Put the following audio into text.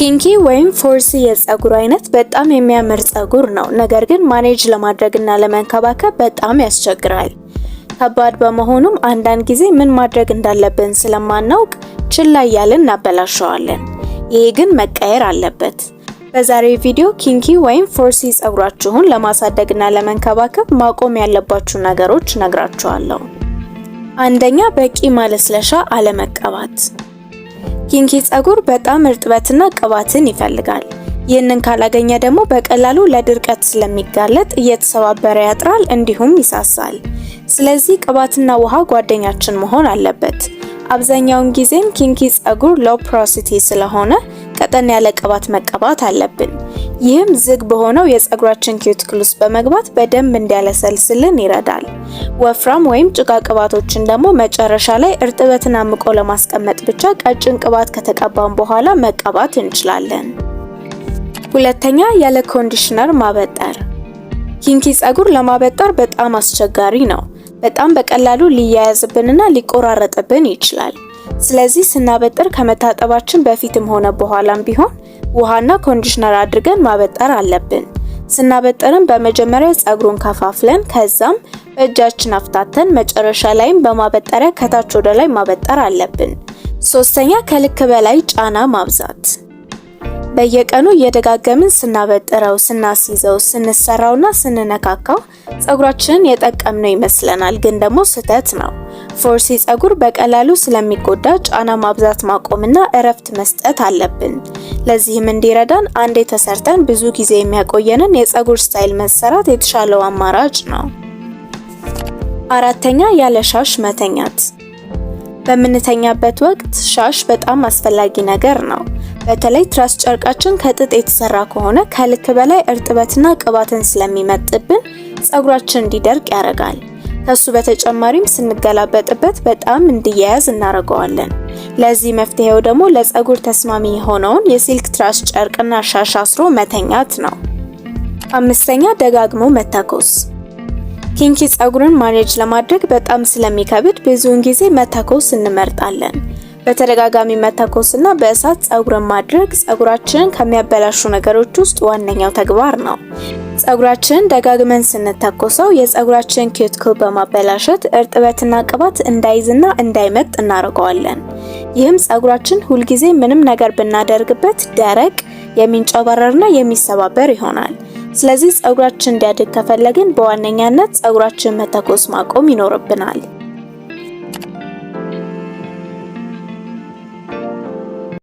Kinky ወይም 4C የፀጉር አይነት በጣም የሚያምር ፀጉር ነው። ነገር ግን manage ለማድረግና ለመንከባከብ በጣም ያስቸግራል። ከባድ በመሆኑም አንዳንድ ጊዜ ምን ማድረግ እንዳለብን ስለማናውቅ ችላ እያልን እናበላሸዋለን። ይሄ ግን መቀየር አለበት። በዛሬው ቪዲዮ kinky ወይም 4C ፀጉራችሁን ለማሳደግና ለመንከባከብ ማቆም ያለባችሁ ነገሮች እነግራችኋለሁ። አንደኛ፣ በቂ ማለስለሻ አለመቀባት። Kinky ፀጉር በጣም እርጥበትና ቅባትን ይፈልጋል። ይህንን ካላገኘ ደግሞ በቀላሉ ለድርቀት ስለሚጋለጥ እየተሰባበረ ያጥራል፣ እንዲሁም ይሳሳል። ስለዚህ ቅባትና ውሃ ጓደኛችን መሆን አለበት። አብዛኛውን ጊዜም kinky ፀጉር low porosity ስለሆነ ቀጠን ያለ ቅባት መቀባት አለብን። ይህም ዝግ በሆነው የፀጉራችን cuticle ውስጥ በመግባት በደንብ እንዲያለሰልስልን ይረዳል። ወፍራም ወይም ጭቃ ቅባቶችን ደግሞ መጨረሻ ላይ እርጥበትን አምቆ ለማስቀመጥ ብቻ ቀጭን ቅባት ከተቀባን በኋላ መቀባት እንችላለን። ሁለተኛ፣ ያለ conditioner ማበጠር። Kinky ፀጉር ለማበጠር በጣም አስቸጋሪ ነው። በጣም በቀላሉ ሊያያዝብንና ሊቆራረጥብን ይችላል። ስለዚህ ስናበጥር ከመታጠባችን በፊትም ሆነ በኋላም ቢሆን ውሃና conditioner አድርገን ማበጠር አለብን። ስናበጥርም በመጀመሪያ ፀጉሩን ከፋፍለን፣ ከዛም በእጃችን አፍታተን፣ መጨረሻ ላይም በማበጠሪያ ከታች ወደ ላይ ማበጠር አለብን። ሶስተኛ፣ ከልክ በላይ ጫና ማብዛት። በየቀኑ እየደጋገምን ስናበጥረው፣ ስናስይዘው፣ ስንሰራውና ስንነካካው ፀጉራችንን የጠቀምነው ይመስለናል፣ ግን ደግሞ ስህተት ነው። 4C ፀጉር በቀላሉ ስለሚጎዳ ጫና ማብዛት ማቆምና እረፍት መስጠት አለብን። ለዚህም እንዲረዳን አንዴ ተሰርተን ብዙ ጊዜ የሚያቆየንን የፀጉር style መሰራት የተሻለው አማራጭ ነው። አራተኛ፣ ያለ ሻሽ መተኛት። በምንተኛበት ወቅት ሻሽ በጣም አስፈላጊ ነገር ነው። በተለይ ትራስ ጨርቃችን ከጥጥ የተሰራ ከሆነ ከልክ በላይ እርጥበትና ቅባትን ስለሚመጥብን ፀጉራችን እንዲደርቅ ያደርጋል። ከሱ በተጨማሪም ስንገላበጥበት በጣም እንዲያያዝ እናደርገዋለን። ለዚህ መፍትሄው ደግሞ ለፀጉር ተስማሚ የሆነውን የ silk ትራስ ጨርቅና ሻሽ አስሮ መተኛት ነው። አምስተኛ፣ ደጋግሞ መተኮስ። Kinky ፀጉርን manage ለማድረግ በጣም ስለሚከብድ ብዙውን ጊዜ መተኮስ እንመርጣለን። በተደጋጋሚ መተኮስና በእሳት ፀጉርን ማድረግ ፀጉራችንን ከሚያበላሹ ነገሮች ውስጥ ዋነኛው ተግባር ነው። ፀጉራችንን ደጋግመን ስንተኮሰው የፀጉራችንን cuticle በማበላሸት እርጥበትና ቅባት እንዳይዝና እንዳይመጥ እናደርገዋለን። ይህም ፀጉራችን ሁልጊዜ ምንም ነገር ብናደርግበት ደረቅ፣ የሚንጨባረርና የሚሰባበር ይሆናል። ስለዚህ ፀጉራችን እንዲያድግ ከፈለግን በዋነኛነት ፀጉራችንን መተኮስ ማቆም ይኖርብናል።